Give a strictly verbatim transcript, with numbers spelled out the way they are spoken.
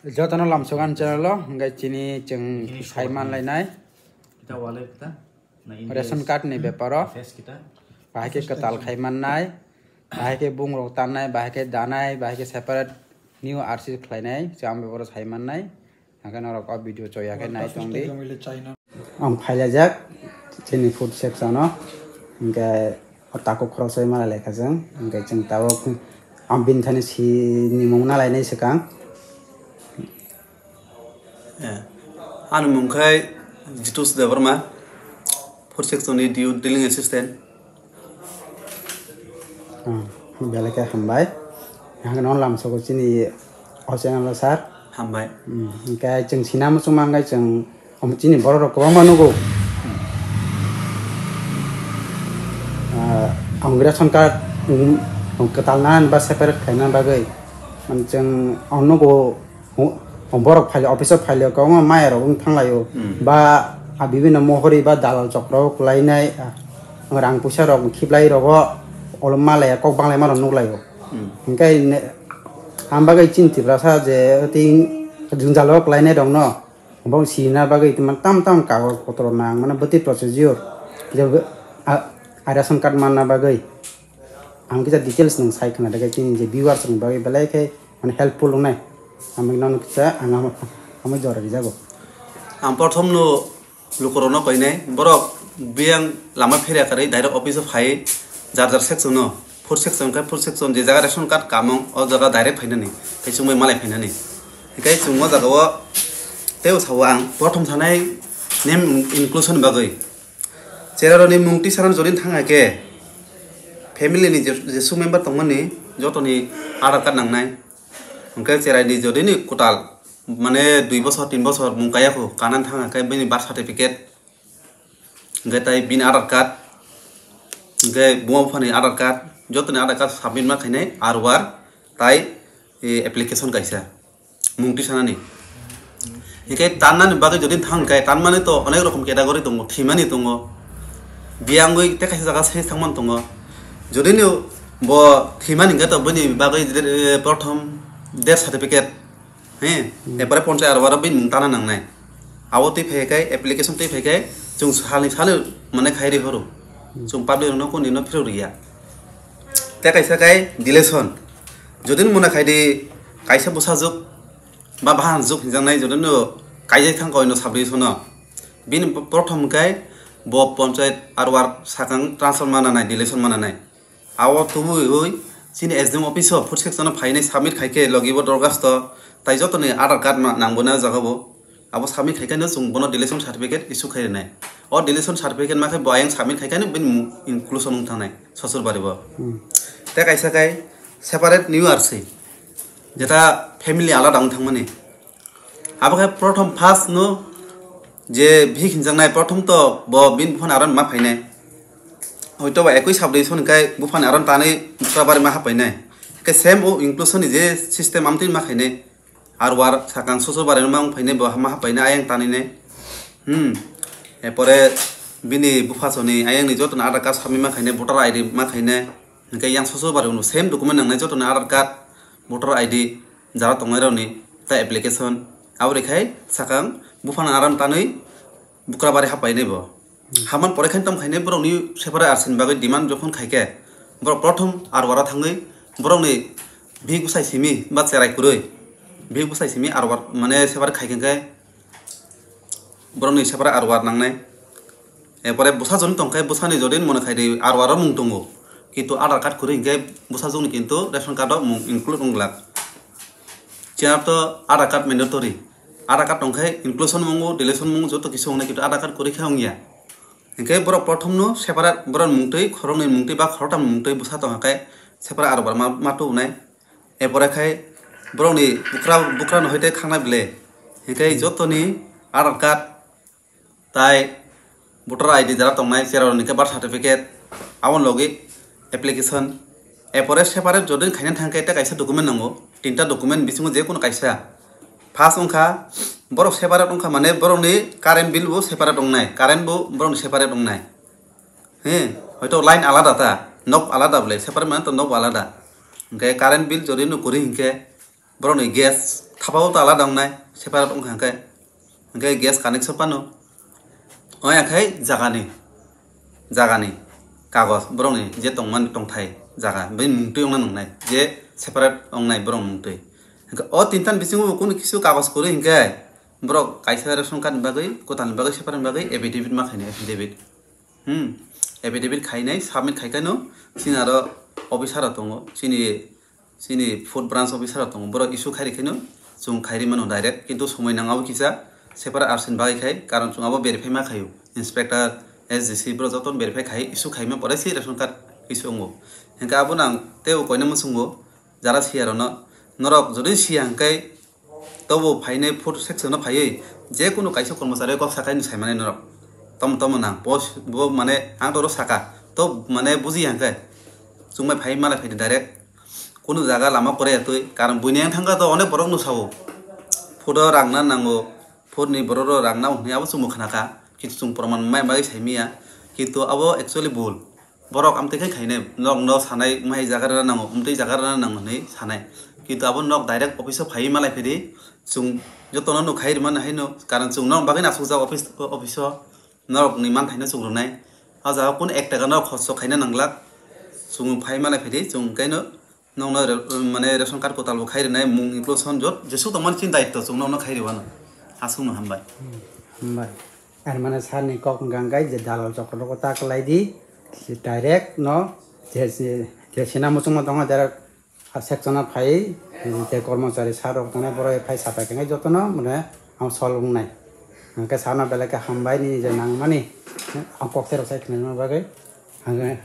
Jotono lamsogan channel o, hingke chini chwng Ini sai short manlainai. Kita wallet kita. Na, ini ration card ni beparo. Face kita. Bahai ke ketal khai mannai, bahai ke bung rok tannai, bahai ke danai, bahai ke separate new R C khlainai, chwng beparo sai mannai. Hingke norok o video choya ke nai tong di. Ang phailajak chini food section o, hingke o takhuk khoroksa ma lai kha chwng, hingke chwng tabuk ang bini thani si ni mung na lainai swkang. Eh, ani mung khai Jitus Debbarma, food section ni du-, dealing assistant. Hmm, belai khe hambai. Ang no lamsogo chini o channel o sir. Hambai. Hmm, hingke chwng sinama chwng mangai chwng omo chini borok rok kwbangma nugo. Ah, ang ration card, um, kwtal nan ba separate khaina bagwi. Man chwng ang nugo. Ho-, ho borok phaile, office o phaile, kwbangma maya rok wng thanglaio. Hmm. Ba a bibinno mohori ba dalal chokro kwlainai, ah, rang puisa rok khiplai rogo, olo malaya kok banglaima rok nukhlaio. Hmm. Hingke ne, ang bagwi chini Tiprasa je ting jwngjalo kwlainai rokno, bo sina bagwi tamo tam tam kagoj potro nang, mane bwtwi procedure, je, ah, ah, ration card manna bagwi. Ang kisa details nwng sai khna rwgwi chini je viewers rokni bagwi belai khe mane helpful wngnai. Ang nono kisa ang amo, amo jora rijago. Ang prothom no lukurokno koinai, borok biyang lama phirya karwi direct office o phai jar jar section no, food section khe food section je jaga ration card kamung o jaga direct phainani, tei chumui malai phainani. Hinkhe chwng o jaga o tei o sao ang prothom sanai name inclusion bagwi. Cherarokni mung twi sanani jodin thang hai khe, family ni je-, jesu member tongmani jotoni Aadhaar card nangnai. Hwnkhe cherai ni jodini kwtal, mane dui bosor, tin bosor mung kaya kho, kanan thang hai khe bini birth certificate, hwnkhe tai bini Aadhaar card, hwnkhe buma buphani Aadhaar card, jotoni Aadhaar card submit ma khainai, R O R, tai, e, application kaisa. Mung twi sanani. Hinkhe tannani bagwi jodi thang khe, tanmani to onek rokom category tongo, thwimani tongo. Biyangwi tei kaisa jaga se thangmani tongo. Jodi no bo thwimani hinkhe to bini bagwi, eh, prothom death certificate, he, hmm, epore ponchayat aro bini mung tana nangnai. Abo twi phai khe, application twi phai khe, chwng salni salo mane khai ri horo. Hmm. Chwng public rokno kuni no phirok riya. Tei kaisa khai deletion. Jodi no mona khai di kaisa bwsajwk, ba bahan juk hinjaknai jotono kaijak thang koi no sabri sono. Bini prothom khe bo ponchayat R O R sakang transfer mananai, deletion mananai. Abo tubuiwi chini S D M office o food section o phainai submit khaikhe logi bo dorkhasto tai jotoni Aadhaar card ma-, nangbo na jaga bo. Abo submit khaikhe no chwng bono deletion certificate issue khai rwnai. O deletion certificate ma khe bo ayang submit khaikhe no bini inclusion wng thangnai Sosur Bari bo. Hmm. Tei kaisa khai separate new R C. Jeta family alada wng thangmani. Abo khe prothom first no je bihik hinjaknai, prothom to bo bini buphani aron ma phainai. Hoito ba ekoi subdivision hwnkhe buphani aron tanwi bwkra bari ma hapainai. Khe same o inclusion ni je system amtwi ma khainai. R O R sakang Sosur Bari no ma wng phainai, bo ma hapainai ayang tanwi nai. Hmm. Epore bini buphasoni ayang ni joto no Aadhaar card submit ma khainai, voter I D ma khainai. Hwnkhe yang Sosur Bari uno same document nangnai joto ni Aadhaar card, voter I D, jara tongnai rokni, tei application. Abo rwkhai sakang buphang aram tanwi bwkra bari hapai nai bo. Hmm. Haman pore khain tong khainai borokni separate R C ni bagwi demand jokhon khaikhe, borok prothom R O R o thangwi borokni bihik bwsai simi ba cherai kwrwi, bihik bwsai simi R O R mane separate khaikhe khe, borokni separate R O R nangnai. Epore bwsa joni tongkhe bwsani jodi mone khai di R O R o mung tongo. Kintu Aadhaar card kwrwi hinkhe bwsa joni kintu ration card o mung include wng glak. Chwng to Aadhaar card mandatory. Aadhaar card tongkhe inclusion mungo, deletion mungo joto kisa wngnai kintu Aadhaar card kwrwi khe wngya. Hinkhe borok prothom no separate borok mungtwi khoroknwi mungtwi ba khoroktham mungtwi bwsa tongkhe separate R O R ma, ma tubunai. Epore khai borokni bukra, bukra no hoite khangna bile. Hinkhe jotoni Aadhaar card tai voter I D jara tongnai, cherarokni khe birth certificate, aboni logi application. Epore separate jodi khaina thangkhe tei kaisa document nango, tinta document bisingo je kono kaisa. First wngkha borok separate wngkha mane borokni current bill bo separate wngnai, current bo borokni separate wngnai. He, hoito line alada ta, nok alada bole, separate mane to nok alada. Hwnkhe current bill jodi no kwrwi hinkhe borokni gas thapao ta alada wngnai, separate wngkha hwnkhe, hwnkhe gas connection phano. Oya khai jagani, jagani kagoj borokni je tongmani tongthai jaga, bini mungtwi wngna nangnai, je separate wngnai borok mungtwi. Hwnkhe o tintan bisingo bo kunu kisu kagoj kwrwi hwnkhe borok kaisa ration card ni bagwi, kwtal ni bagwi, separate ni bagwi affidavit ma khainai, affidavit. Hmm, affidavit khainai, submit khaikhai no chini aro officer rok tongo, chini, chini food branch officer rok tongo, borok issue khairikhe no chwng khairi mano direct, kintu somoi nang abo kisa separate R C ni bagwi khai, karon chwng abo verify ma khaio, inspector, S D C borok joto no verify khai issue khaima pore se ration card issue wngo. Hwnkhe abo nang teibo koina mwswngo jara siya rok no, norok jodi siya hwnkhe, tobo phainai food section o phaiwi je kunu kaisa kormochari kok sakai no sai mani norok. Tomo tomo nang bo, bo mane ang toro saka to mane buji ya hwnkhe chwng bai phai malai phaidi direct. Kunu jaga lama korea twi karon buini yang thangkha to onek borok no sao. Food o rang na nango, food ni borok rok rang na hwnwi abo chwng bo khna kha. Kintu chwng proman mai bagwi sai manya. Kintu abo actually bul. Borok amtwi khai khainai, nok, nok sanai, mai jaga rwna nango, amtwi jaga rwna nango hinwi sanai. Kintu abo nok direct office o phaiwi malai phidi, chwng jotono nuk khai rwmani haino, karon chwng nok bagwi asukjak office, office o, norokni manthaino chwng rwnai. O jaga kunu ek taka norok khorcho khaina nanglak, chwng phai malai phidi, chwng kaino nokno re-, mane ration card kwtal bo khai rwnai, mung inclusion jot, jesuk tongmani chini daityo chwng nokno khai rwano. Aswkno hambai. Hambai. Ar mane sir ni kok wngkha hwnkhe je dalal chokrogo ta kwlai di, direct no je, je, je sina muchungma tongo direct a section o phai, je kormochari sir rok tongnai borok phai sapai khe jotono mane ang sol wngnai. Hwnkhe sir no belai khe hambai nini je nangmani ang kok sai rok sai khna bagwi. Hwnkhe